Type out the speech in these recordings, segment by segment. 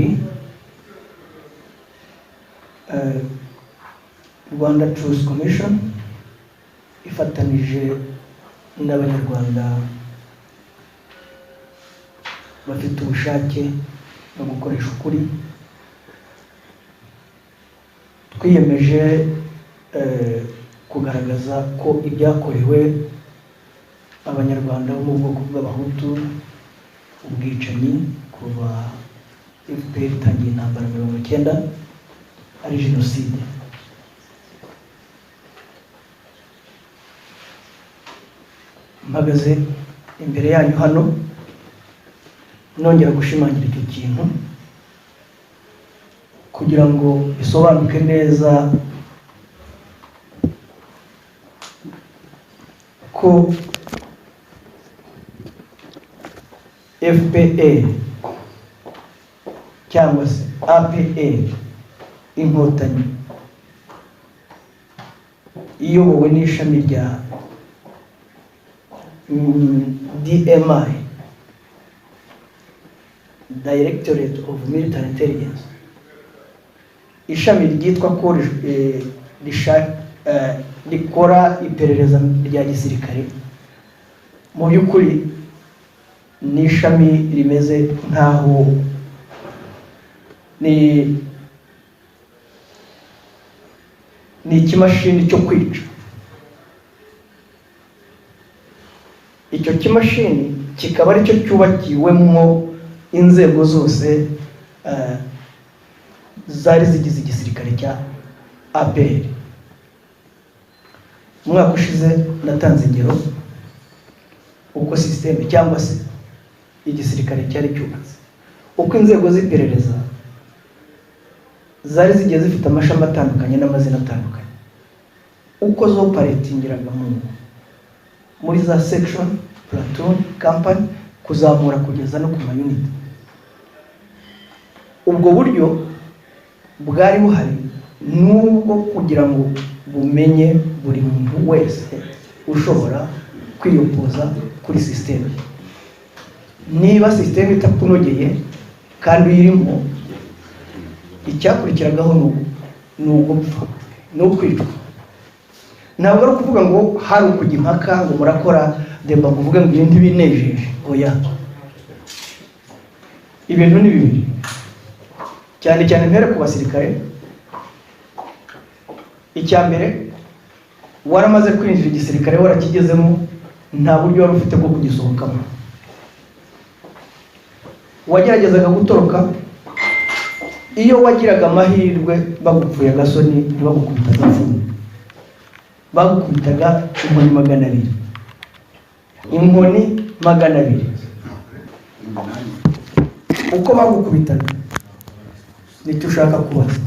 kabiri, Rwanda Truth Commission ifatanije n'Abanyarwanda bafite ubushake no gukoresha ukuri, twiyemeje kugaragaza ko ibyakorewe Abanyarwanda bo mu bwoko bw'Abahutu, ubwicanyi kuva FPR itangiye intambara 90, ari jenoside. Mpagaze imbere yanyu hano nongera gushimangira icyo kintu kugira ngo bisobanuke neza ko FPR cyangwa se APR Inkotanyi iyobowe n'ishami rya DMI, Directorate of Military Intelligence, ishami ryitwa ko rikora iperereza rya gisirikare, mu by'ukuri ni ishami rimeze nk'aho ni ikimashini cyo kwica. Icyo kimashini kikaba aricyo cyubakiwemo inzego zose zari zigize igisirikare cya APR. Umwaka ushize natanze ingero uko système cyangwa se igisirikare cyari cyubatse, uko inzego z'iperereza zari zigiye zifite amashami atandukanye n'amazina atandukanye, uko zoperatingiraga muri za section, platoon, company, kuzamura kugeza no ku ma unit. Ubwo buryo bwari buhari nubwo kugira ngo bumenye buri muntu wese ushobora kwiyopoza kuri système. Niba système itakunogeye kandi uyirimo, icyakurikiragaho ni ugupfa, ni ukwicwa. Ntabwo ari ukuvuga ngo hari ukujya impaka ngo murakora débat ngo uvuge ngo ibi ntibinejeje. Oya, ibintu ni bibiri, cyane cyane mpere ku basirikare. Icya mbere, waramaze kwinjira igisirikare, warakigezemo, nta buryo wari ufite bwo kugisohokamo. Wageragezaga gutoroka, iyo wagiraga amahirwe bagupfuye agasoni ntibagukubita agafuni, bagukubitaga inkoni 200, inkoni 200. Uko bagukubitaga nicyo ushaka kubaza.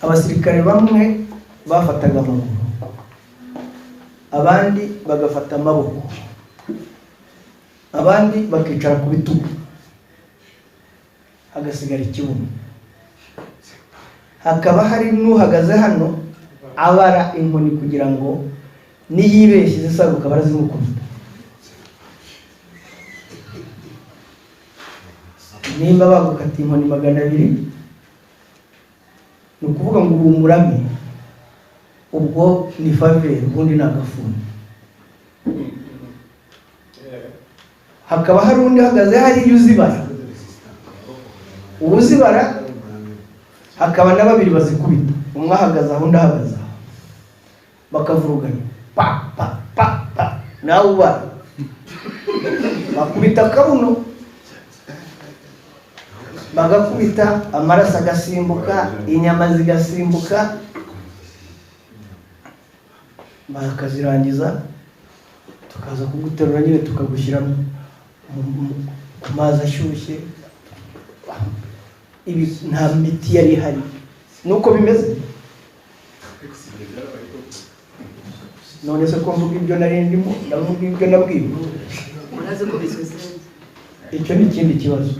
Abasirikare bamwe bafataga amaguru, abandi bagafata amaboko, abandi bakicara ku bitugu, hagasigara ikibuno. Hakaba hari n'uhagaze hano abara inkoni kugira ngo niyibeshye zisaguka barazimukubita. Nimba bagukata inkoni 200, ni ukuvuga ngo uri umurame, ubwo ni faveur, ubundi ni agafuni. Hakaba hari undi uhagaze hariya uzibara, uwuzibara, hakaba na babiri bazikubita, umwe ahagaze aho, undi ahagaze aho, bakavuruganya pa pa pa pa, nawe ubara, bakubita akabuno, bagakubita amaraso agasimbuka, inyama zigasimbuka, bakazirangiza tukaza kuguterura nyine tukagushyira ku mazi ashyushye. Ibi nta miti yari ihari, nuko bimeze. None se ko mvuga ibyo nari ndimo, ndavuga ibyo nabwiwe? Icyo ni ikindi kibazo.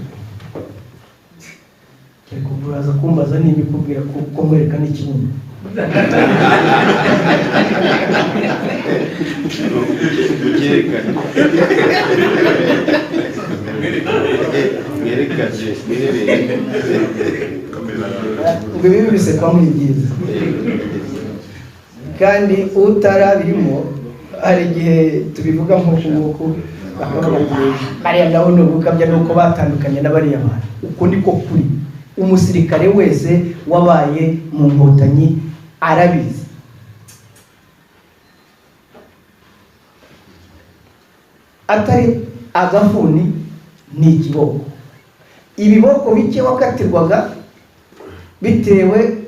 Kereka ubwo uraza kumbaza nimba ikubwira ko nkwereka n'ikibuno. Ucyerekane. Ngo ibibi bisekwamo ibyiza, kandi utarabirimo hari igihe tubivuga nk'uku nguku bakavuga bariya nabo ni ugukabya, nuko batandukanye na bariya bantu. Uko niko kuri, umusirikare wese wabaye mu Nkotanyi arabizi. Atari agafuni ni ikiboko, ibiboko bike wakatirwaga bitewe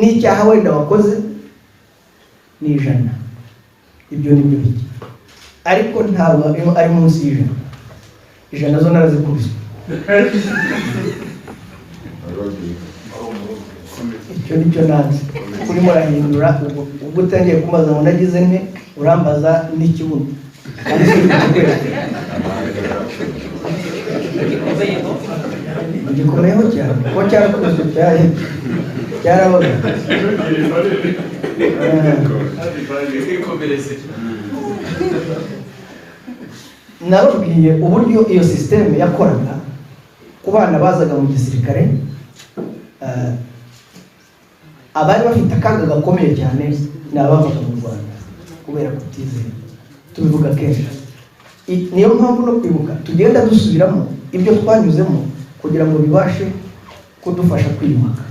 n'icyaha wenda wakoze ni 100, ibyo ni byo bike, ariko ntabwo ari munsi y'ijana. 100 zo narazikubiswe, icyo nicyo nanze. Urimo urahindura ubwo utangiye kumbaza ngo nagize nte, urambaza n'ikibuno. Gikomeyeho cyane kuko cyarakubiswe cyarabaga. Nababwiye uburyo iyo sisiteme yakoraga ku bana bazaga mu gisirikare. Abari bafite akaga gakomeye cyane ni abavaga mu Rwanda kubera kutizera, tubivuga kenshi. Niyo mpamvu no kwibuka tugenda dusubiramo ibyo twanyuzemo kugira ngo bibashe kudufasha kwiyubaka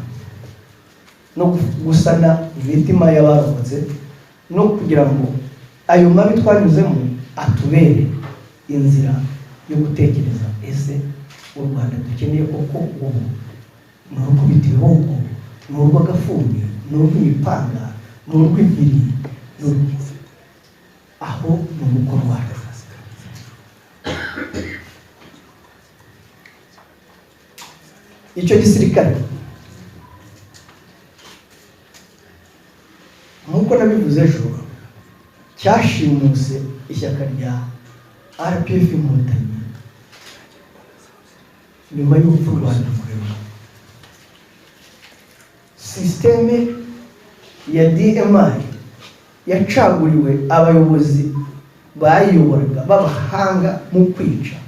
no gusana imitima y'abarokotse, no kugira ngo ayo mabi twanyuzemo atubere inzira yo gutekereza: ese u Rwanda dukeneye koko ubu ni urukubita ibiboko, ni urw'agafuni, ni urw'imipanga, ni urw'impiri? Aho ni umukoro wacu. Icyo gisirikare nk'uko nabivuze ejo cyashimuse ishyaka rya RPF Inkotanyi nyuma y'urupfu rwa Rwigema. Sisiteme ya DMI yacaguriwe abayobozi bayiyoboraga b'abahanga mu kwica,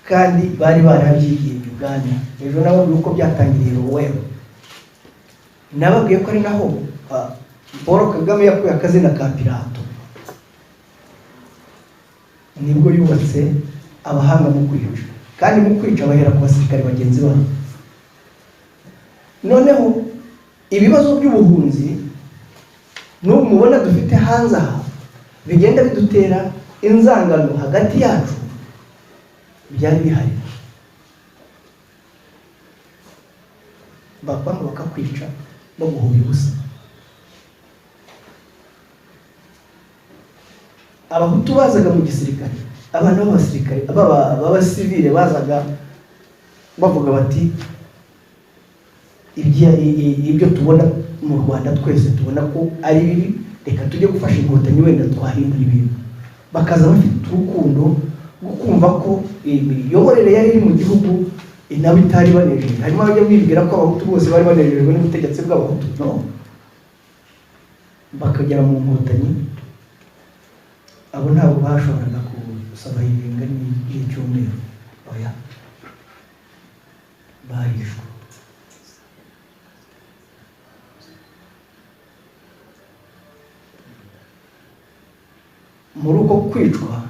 kandi bari barabyigiye Uganda. Ejo nababwiye uko byatangiriye Luweero, nababwiye ko ari naho Paul Kagame yakuye akazina ka Pilato, nibwo yubatse abahanga mu kwica, kandi mu kwica bahera ku basirikare bagenzi babo. Noneho ibibazo by'ubuhunzi n'ubu mubona dufite hanze aha bigenda bidutera inzangano hagati yacu, byari bihari. Bakwanga bakakwica baguhuye ubusa. Abahutu bazaga mu gisirikare, abantu b'abasirikare b'abasivile bazaga bavuga bati ibyo tubona mu Rwanda twese tubona ko ari bibi, reka tujye gufasha Inkotanyi wenda twahindura ibintu. Bakaza bafite urukundo rwo kumva ko imiyoborere yari iri mu gihugu nabo itari banejeje. Harimo abajya bibwira ko Abahutu bose bari banejejwe n'ubutegetsi bw'Abahutu, no bakagera mu Nkotanyi abo ntabwo bashoboraga gusaba irenga n'icyumweru, oya, barishwe. Muri uko kwicwa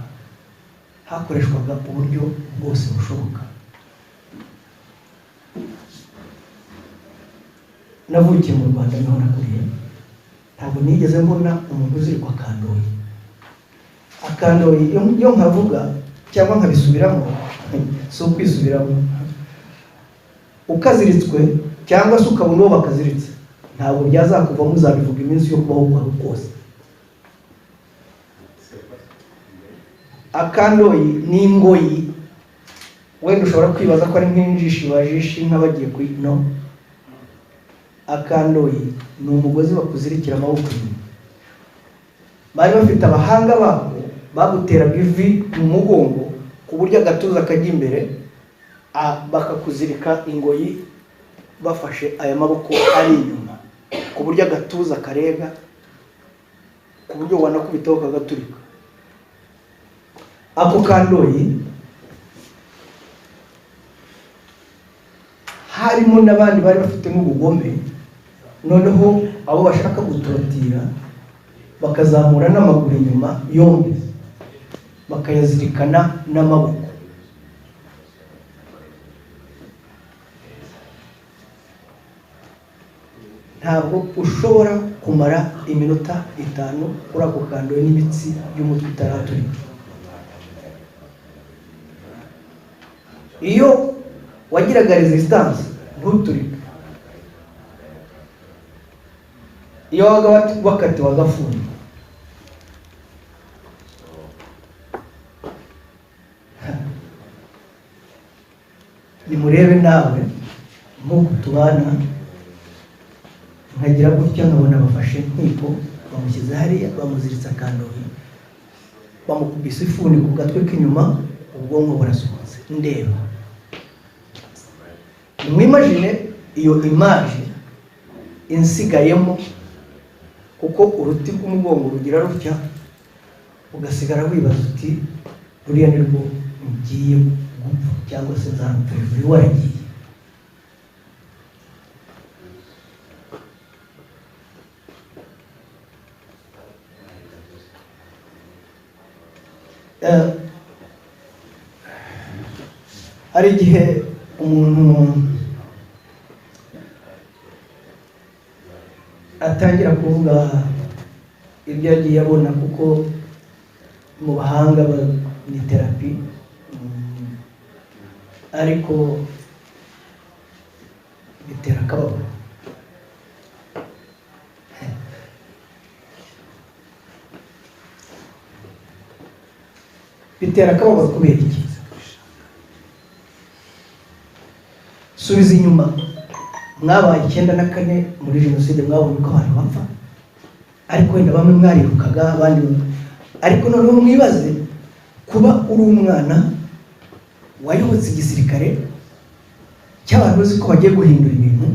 hakoreshwaga uburyo bwose bushoboka. Navukiye mu Rwanda, niho nakuriye, ntabwo nigeze mbona umuntu uzirikwa akandoyi. Akandoyi iyo nkavuga cyangwa nkabisubiramo, si ukwisubiramo, ukaziritswe cyangwa se ukabona uwo bakaziritse, ntabwo byazakuvamo, uzabivuga iminsi yo kubaho kwawe kose. Akandoyi ni ingoyi, wenda ushobora kwibaza ko ari nk'injishi bajisha inka bagiye kuyi, no. Akandoyi ni umugozi bakuzirikira amaboko inyuma. Bari bafite abahanga babo baguteraga ivi mu mugongo ku buryo agatuza kajya imbere, bakakuzirika ingoyi bafashe aya maboko ari inyuma ku buryo agatuza karega, ku buryo wanakubitaho kagaturika. Ako kandoyi Harimo n'abandi bari bafite n'ubugome, noneho abo bashaka gutorotira bakazamura n'amaguru inyuma yombi, bakayazirikana n'amaboko. Ntabwo ushobora kumara iminota 5 kuri ako kandoyi n'imitsi y'umutwe itaraturika. Iyo wagiraga resistance ntuturike, iyo wabaga wakatiwe agafuni. Nimurebe nawe nk'uku tubana, nkagira gutya nkabona bafashe Nkiko, bamushyize hariya, bamuziritse akandoyi, bamukubise ifuni ku gatwe k'inyuma, ubwonko burasohotse. Ndeba, nimwimagine iyo image insigayemo, kuko uruti rw'umugongo rugira rutya, ugasigara wibaza uti ruriya ni rwo ngiye gupfa cyangwa se nzarupfa ejo, waragiye. Hari igihe umuntu atangira kuvuga ibyo yagiye abona, kuko mu bahanga ni therapy, ariko bitera akababaro. Bitera akababaro kubera iki? Subiza inyuma, mwabaye 94 muri jenoside, mwabonye uko abantu bapfa, ariko wenda bamwe mwarirukaga, abandi, ariko noneho mwibaze kuba uri umwana wayobotse igisirikare cy'abantu uzi ko bagiye guhindura ibintu,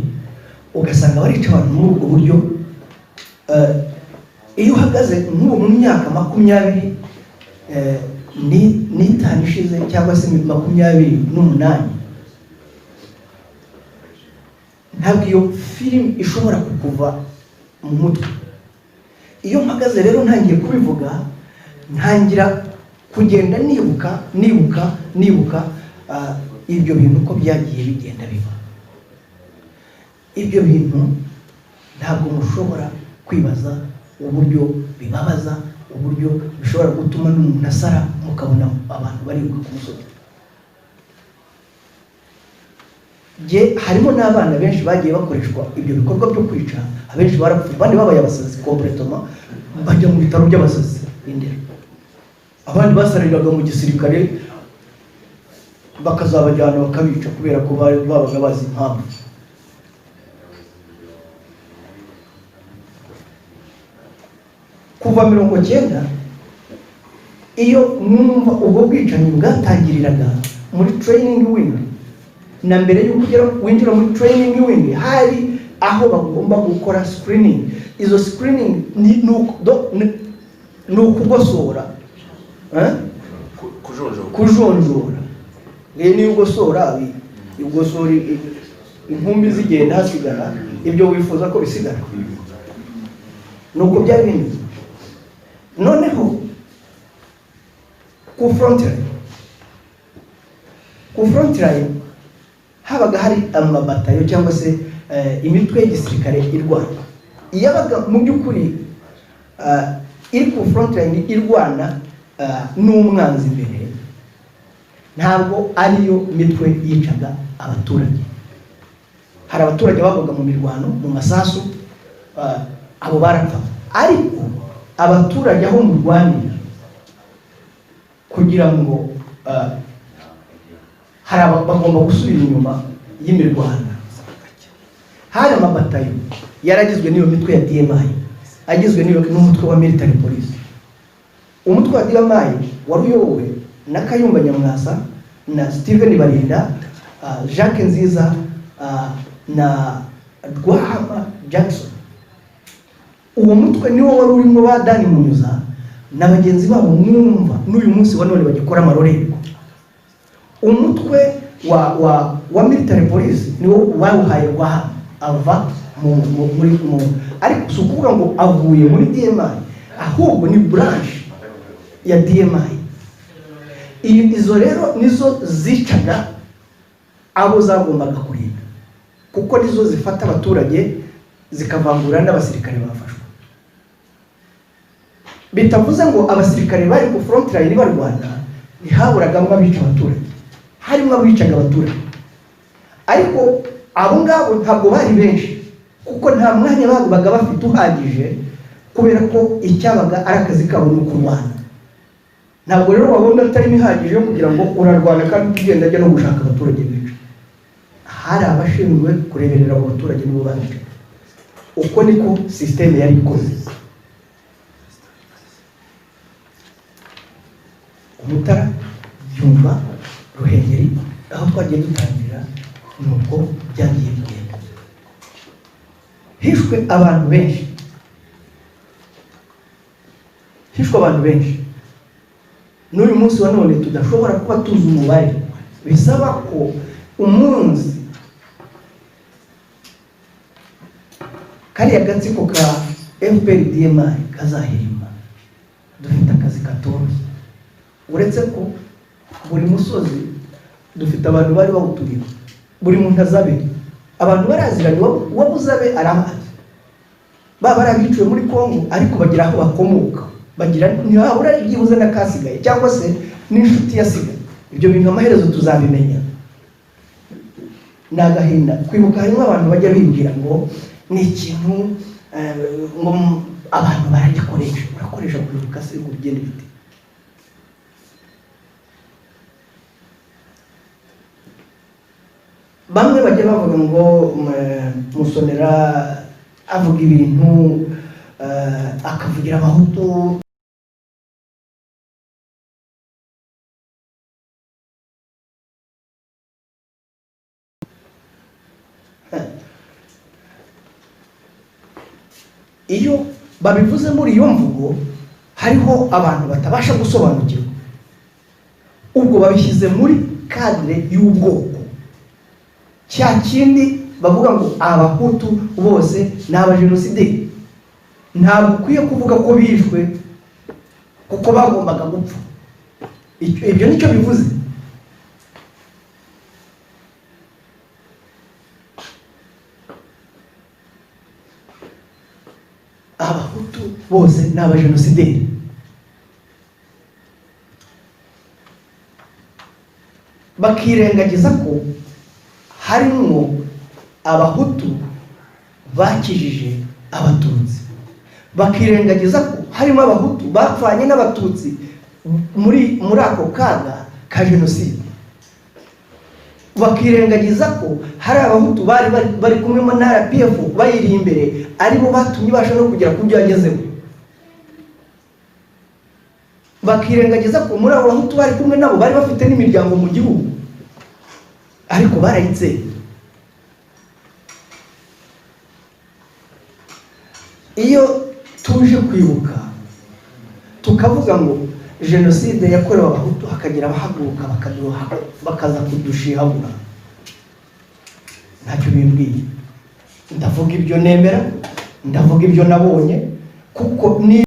ugasanga barica abantu muri ubwo buryo. Iyo uhagaze nk'ubu mu myaka 25 ishize cyangwa se 28, ntabwo iyo filime ishobora kukuva mu mutwe. Iyo mpagaze rero ntangiye kubivuga, ntangira kugenda nibuka, nibuka, nibuka ibyo bintu uko byagiye bigenda biba. Ibyo bintu ntabwo mushobora kwibaza uburyo bibabaza, uburyo bishobora gutuma n'umuntu asara, mukabona abantu bariruka ku musozi. Jye harimo n'abana benshi bagiye bakoreshwa ibyo bikorwa byo kwica, abenshi barapfuye, abandi babaye abasazi complètement, bajya mu bitaro by'abasazi indera, abandi basariraga mu gisirikare bakazabajyana bakabica kubera ko babaga bazi impamvu. Kuva 90, iyo mwumva ubwo bwicanyi bwatangiriraga muri training wing, na mbere y'uko winjira muri training wing hari aho bagomba gukora screening. Izo screening ni ukugosora, Kujonjora. Kujonjora. Rero niyo ugosora, ugosora inkumbi zigenda hasigara ibyo wifuza ko bisigara, nuko byari bimeze. Noneho ku front line habaga hari amabatayo cyangwa se imitwe y'igisirikare irwana, iyabaga mu by'ukuri iri ku front line irwana n'umwanzi imbere, ntabwo ariyo mitwe yicaga abaturage. Hari abaturage bagwaga mu mirwano, mu masasu, abo barapfa, ariko abaturage aho murwanira kugira ngo hari bagomba gusubira inyuma y'imirwano. Hari amabatayo yaragizwe n'iyo mitwe ya DMI, agizwe n'umutwe wa military police. Umutwe wa DMI wari uyobowe na Kayumba Nyamwasa na Steven Barinda, Jacques Nziza, na Rwahama Jackson. Uwo mutwe niwo wari urimo ba Dani Munyuza na bagenzi babo mwumva n'uyu munsi wa none bagikora amarorerwa. Umutwe wa military police niwo bawuhaye Rwahama, ava mu, mu, muri mu, ariko si ukuvuga ngo avuye muri DMI, ahubwo ni branch ya DMI. Izo rero nizo zicaga abo zagombaga kurinda, kuko nizo zifata abaturage zikavangura n'abasirikare bafashwe. Bitavuze ngo abasirikare bari ku front line barwana ntihaburagamo abica abaturage, harimo abicaga abaturage, ariko abo ngabo ntabwo bari benshi, kuko nta mwanya babaga bafite uhagije, kubera ko icyabaga ari akazi kabo ni ukurwana. Ntabwo rero wabona atari ihagije yo kugira ngo urarwana kandi ugenda ajya no gushaka abaturage bica. Hari abashinzwe kureberera abo baturage, nibo babica. Uko niko système yari ikoze. Umutara, Byumba, Ruhengeri, aho twagiye dutangira, ni uko byagiye bigenda. Hishwe abantu benshi, hishwe abantu benshi n'uyu munsi wa none tudashobora kuba tuzi umubare. Bisaba ko umunsi kariya gatsiko ka FPR DMI kazahirima, dufite akazi katoroshye, uretse ko buri musozi dufite abantu bari bawuturiye, buri muntu azabe, abantu baraziranye, uwabuze abe arabazi, baba ari abiciwe muri Kongo ariko bagira aho bakomoka, bagira ntihabura ibyibuze n'akasigaye cyangwa se n'inshuti yasigaye. Ibyo bintu amaherezo tuzabimenya. Ni agahinda kwibuka, harimo abantu bajya bibwira ngo ni ikintu ngo abantu baragikoresha. Urakoresha kwibuka se ngo bigende bite? Bamwe bajya bavuga ngo Musonera avuga ibintu, akavugira Abahutu. Iyo babivuze muri iyo mvugo, hariho abantu batabasha gusobanukirwa. Ubwo babishyize muri cadre y'ubwoko, cya kindi bavuga ngo Abahutu bose ni abajenosideri. Ntabwo ukwiye kuvuga ko bishwe kuko bagombaga gupfa. Ibyo nicyo bivuze. Abahutu bose ni abajenosideri. Bakirengagiza ko harimwo Abahutu bakijije Abatutsi, bakirengagiza ko harimo Abahutu bapfanye n'Abatutsi muri ako kaga ka jenoside, bakirengagiza ko hari Abahutu bari kumwe na RPF bayiri imbere, aribo batumye ibasha no kugera ku byo yagezeho, bakirengagiza ko muri abo Bahutu bari kumwe nabo bari bafite n'imiryango mu gihugu, ariko barayitse. Iyo tuje kwibuka tukavuga ngo jenoside yakorewe Abahutu, hakagira abahaguruka bakaza kudushihabura, ntacyo bimbwiye. Ndavuga ibyo nemera, ndavuga ibyo nabonye, kuko ni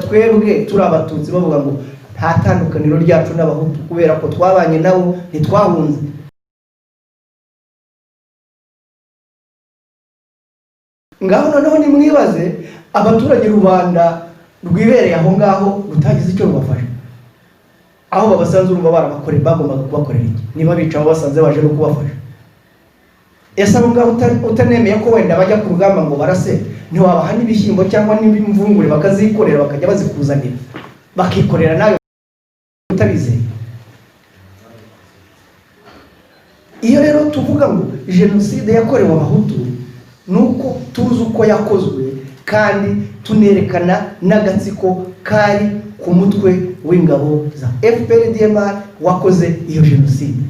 twebwe turi Abatutsi bavuga ngo nta tandukaniro ryacu n'Abahutu kubera ko twabanye nabo, ntitwahunze. Ngaho noneho nimwibaze abaturage, rubanda rwibereye aho ngaho rutagize icyo rubafasha, aho babasanze urumva barabakorera, bagombaga kubakorera iki niba bica abo basanze baje no kubafasha? Ese abo ngabo utanemeye ko wenda bajya ku rugamba ngo barase, ntiwabaha n'ibishyimbo cyangwa n'imvungure bakazikorera, bakajya bazikuzanira, bakikorera nawe utabizeye? Iyo rero tuvuga ngo jenoside yakorewe Abahutu, nuko tuzi uko yakozwe, kandi tunerekana n'agatsiko kari ku mutwe w'ingabo za FPR DMI wakoze iyo jenoside.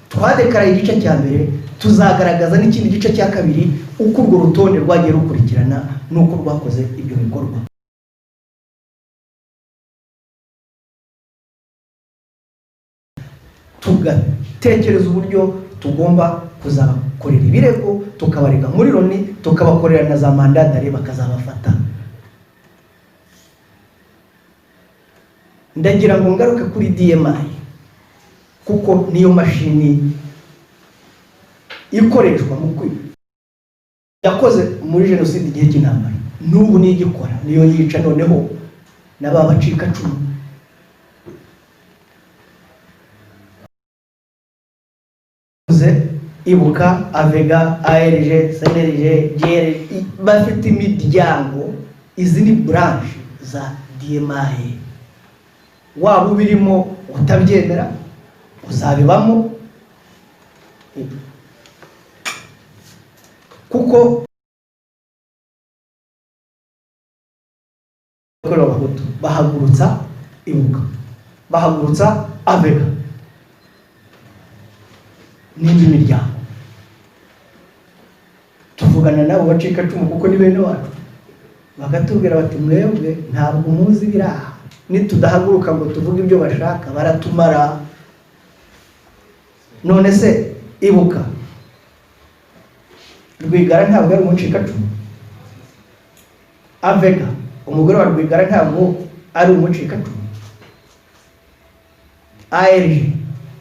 Twadekaraye igice cya mbere. Tuzagaragaza n'ikindi gice cya kabiri, uko urwo rutonde rwagiye rukurikirana n'uko rwakoze ibyo bikorwa. Tugatekereza uburyo tugomba kuzabakorera ibirego, tukabarega muri Loni, tukabakorera na za mandat d'arrêt, bakazabafata. Ndagira ngo ngaruke kuri DMI, kuko niyo mashini ikoreshwa mu kwiba yakoze muri jenoside igihe cy'intambara, n'ubu niyo igikora, niyo yica noneho n'aba bacikacumu. Ibuka, AVEGA, AERG, CNLG, GR, bafite imiryango. Izi ni branche za DMI. Waba ubirimo utabyemera, uzabibamo, kuko Abahutu bahagurutsa Ibuka, bahagurutsa AVEGA n'indi miryango. Tuvugana nabo bacikacumu, kuko ni bene wacu, bakatubwira bati: "Mwebwe ntabwo muzi ibiraha, nitudahaguruka ngo tuvuge ibyo bashaka baratumara." None se Ibuka, Rwigara ntabwo ari umucikacumu? AVEGA, umugore wa Rwigara ntabwo ari umucikacumu? AERG,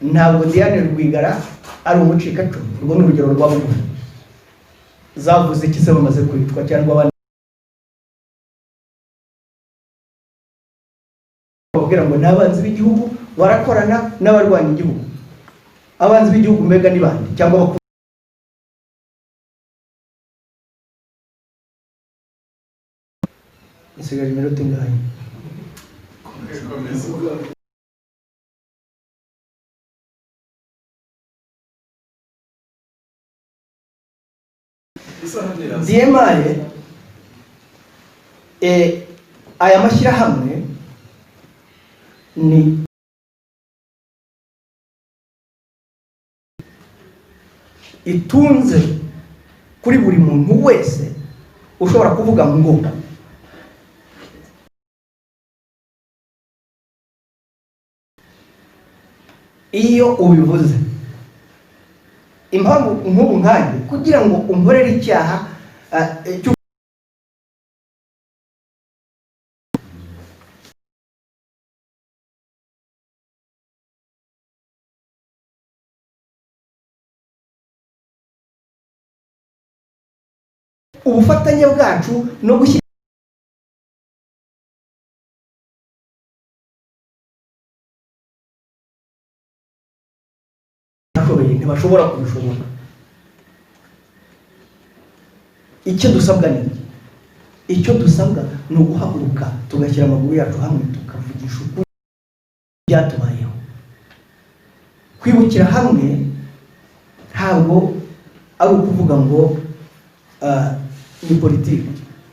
ntabwo Diane Rwigara ari umucikacumu? Urwo ni urugero rwa bugufi. Zavuze iki se bamaze kwicwa, cyangwa abandi bababwira ngo ni abanzi b'igihugu, barakorana n'abarwanya igihugu? Abanzi b'igihugu mbega ni bande? Cyangwa bakuru nsigaje iminota ingahe? Komeza. Isaha ntiraza. DMI, aya mashyirahamwe ni itunze kuri buri muntu wese ushobora kuvuga ngo iyo ubivuze. Impamvu nk'ubu nkanjye kugira ngo unkorere icyaha cyo ubufatanye bwacu no gushyira ntibashobora kubishobora. Icyo dusabwa ni iki? Icyo dusabwa ni uguhaguruka, tugashyira amaguru yacu hamwe, tukavugisha ukuri byatubayeho. Kwibukira hamwe ntabwo ari ukuvuga ngo ni politiki.